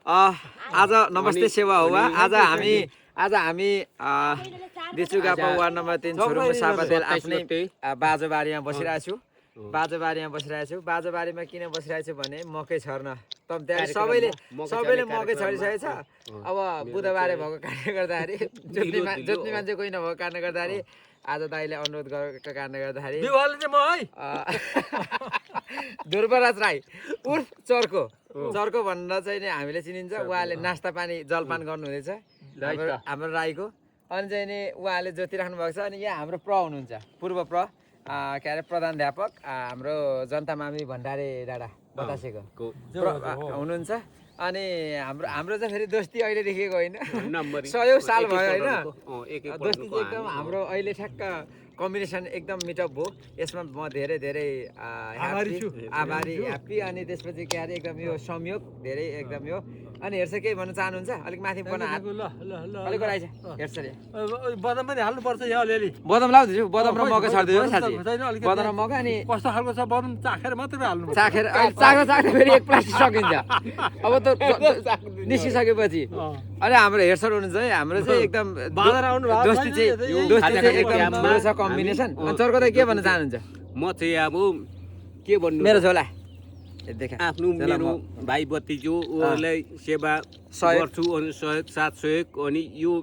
आज नमस्ते सेवा हुआ आज हामी दिचुगापा वार्ड नम्बर 3 छोरुङ सापादेल आफ्नै बाजोबारीमा बसिरहेको छु बाजोबारीमा किन बसिरहेको छु भने मकै छर्न सबैले मकै छरिसकेको छ अब बुधबारे भएको कारणले गर्दाखेरि जोत्ने मान्छे कोही नभएको कारणले गर्दाखेरि आज दाइले अनुरोध गरेको कारणले गर्दाखेरि ध्रुवराज राई उर्फ चर्को भनेर चाहिँ नि हामीले चिनिन्छ उहाँले नास्ता पानी जलपान गर्नुहुँदैछ हाम्रो राईको अनि चाहिँ नि उहाँले जोतिराख्नु भएको छ अनि यहाँ हाम्रो हुनुहुन्छ पूर्व के अरे प्रधानाध्यापक हाम्रो जनता मामी भण्डारे डाँडा बतासेको हुनुहुन्छ अनि हाम्रो चाहिँ फेरि दोस्ती अहिले देखिएको होइन 100 साल भयो होइन दोस्ती चाहिँ एकदम हाम्रो अहिले ठ्याक्क कम्बिनेसन एकदम मिटअप भयो यसमा म धेरै ह्याप्पी अनि त्यसपछि के अरे एकदम यो संयोग धेरै एकदम यो अनि हेर्छ केही भन्न चाहनुहुन्छ अलिक माथि पर्न हात अलिक गराइछ हेर्छ रे बदाम पनि हाल्नु पर्छ यहाँ अलिअलि बदाम लाउँदैछु बदाम र मकै छर्दियो साथी बदाम र मकै अनि कस्तो खालको छ बदाम चाखेर मात्रै हाल्नु चाखेर चाख्दा फेरि एक प्लास्टिक सकिन्छ अब त निस्किसकेपछि अनि हाम्रो हेर्सर हुनुहुन्छ है हाम्रो चाहिँ एकदम दोस्ती चाहिँ एकदम ठुलो छ कम्बिनेसन अनि चर्को त के भन्न चाहनुहुन्छ म चाहिँ अब के भन्नु मेरो झोला आफ्नो मेरो भाइ भतिजोलाई सेवा गर्छु अनि साथ सहयोग अनि यो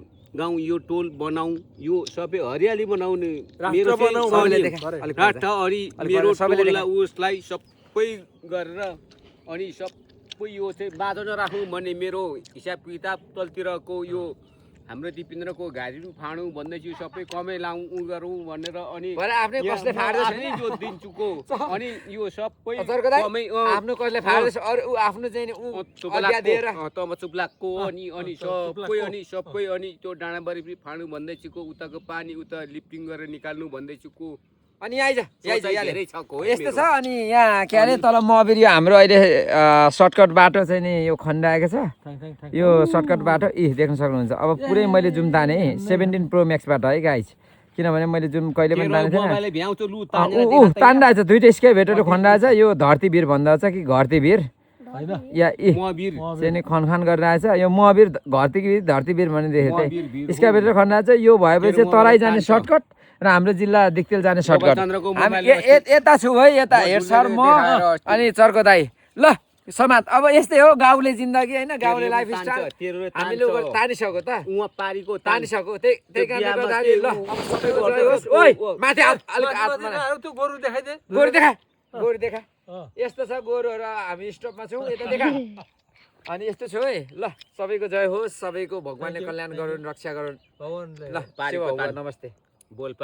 गाउँ यो टोल बनाऊ यो सबै हरियाली बनाउने मेरो राष्ट्र अनि मेरो टोललाई उसलाई सबै गरेर अनि सबै यो चाहिँ बाँधन राखौँ भन्ने मेरो हिसाब किताब तलतिरको यो हाम्रो दिपेन्द्रको घारीहरू फाडौँ भन्दैछु सबै कमै लाउँ उ गरौँ भनेर अनि आफ्नै कसले फाड्दै जोतिदिन्छु अनि यो सबै कमै आफ्नो कसले फाड्दैछ अरु आफ्नो चाहिँ चुप्लाको अनि सबै अनि त्यो डाँडाबारी फाडौँ भन्दैछु उताको पानी उता लिफ्टिङ गरेर निकाल्नु भन्दैछु अनि यस्तो छ अनि यहाँ के अरे तल मबिर यो हाम्रो अहिले सर्टकट बाटो चाहिँ नि यो खन्डाएको छ यो सर्टकट बाटो देख्न सक्नुहुन्छ अब पुरै मैले जुम ताने 17 प्रो म्याक्सबाट है गाइज किनभने मैले जुम कहिले पनि तानेको थिएन तानिरहेको छ दुईवटा स्काई भेटरले खन्डाएको छ यो धरती वीर भन्दा छ कि घरती वीर या चाहिँ खनखान गरिरहेछ यो मबिर धरती वीर भने देखेको थिएँ स्काई भेटर खन्डाएको छ यो भएपछि तराई जाने सर्टकट र हाम्रो जिल्ला दिक्तेल जाने सर्टकट यता छु है यता हेर्सर म अनि चर्को दाई ल समाज अब यस्तै हो गाउँले जिन्दगी होइन गाउँले लाइफ स्टाइल हामीले तानिसक्यो त तानिसक्यो त्यही कारणले गर्दाखेरि ल ओइ माथि त्यो गोरु देखाइदे गोरु देखा यस्तो छ गोरुहरू हामी स्टपमा छौँ यता देखा अनि यस्तो छु है ल सबैको जय होस् सबैको भगवानले कल्याण गरून् रक्षा गरून् ल नमस्ते बोल्पा